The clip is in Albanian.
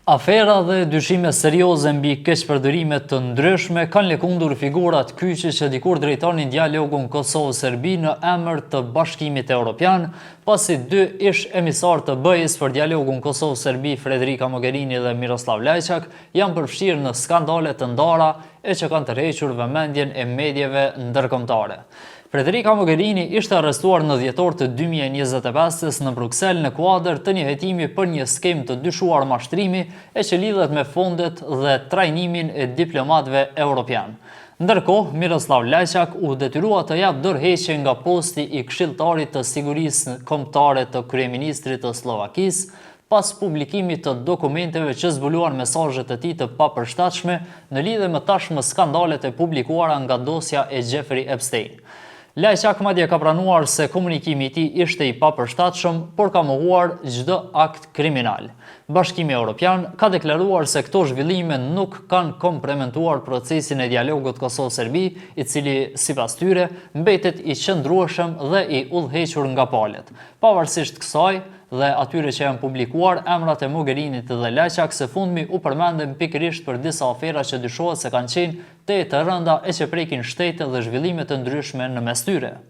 Afera dhe dyshime serioze mbi keqpërdorime të ndryshme kanë lëkundur figurat kyçe që dikur drejtonin dialogun Kosovë-Serbi në emër të Bashkimit Europian, pasi dy ish-emisarë të BE-së për dialogun Kosovë-Serbi, Frederica Mogherini dhe Miroslav Lajçak, janë përfshirë në skandale të ndara e që kanë tërhequr vëmendjen e medieve ndërkombëtare. Frederica Mogherini ishte arrestuar në dhjetor të 2025-ës në Bruksel në kuadër të një hetimi për një skemë të dyshuar mashtrimi e që lidhet me fondet dhe trajnimin e diplomatëve europianë. Ndërkohë, Miroslav Lajçak u detyrua të japë dorëheqje nga posti i këshilltarit të sigurisë kombëtare të kryeministrit të Sllovakisë, pas publikimit të dokumenteve që zbuluan mesazhe të tij të papërshtatshme në lidhje me tashmë skandalet e publikuara nga dosja e Jeffrey Epstein. Lajçak madje ka pranuar se komunikimi i tij ishte i papërshtatshëm, por ka mohuar çdo akt kriminal. Bashkimi Europian ka deklaruar se këto zhvillime nuk kanë kompromentuar procesin e dialogut Kosovë-Serbi, i cili, sipas tyre, mbetet i qëndrueshëm dhe i udhëhequr nga palët. Pavarësisht kësaj, dhe atyre që janë publikuar, emrat e Mogherinit dhe Lajçak së fundmi u përmendën pikërisht për disa afera që dyshohet se kanë qenë tejet të rënda e që prekin shtete dhe zhvillime të ndryshme në mes tyre.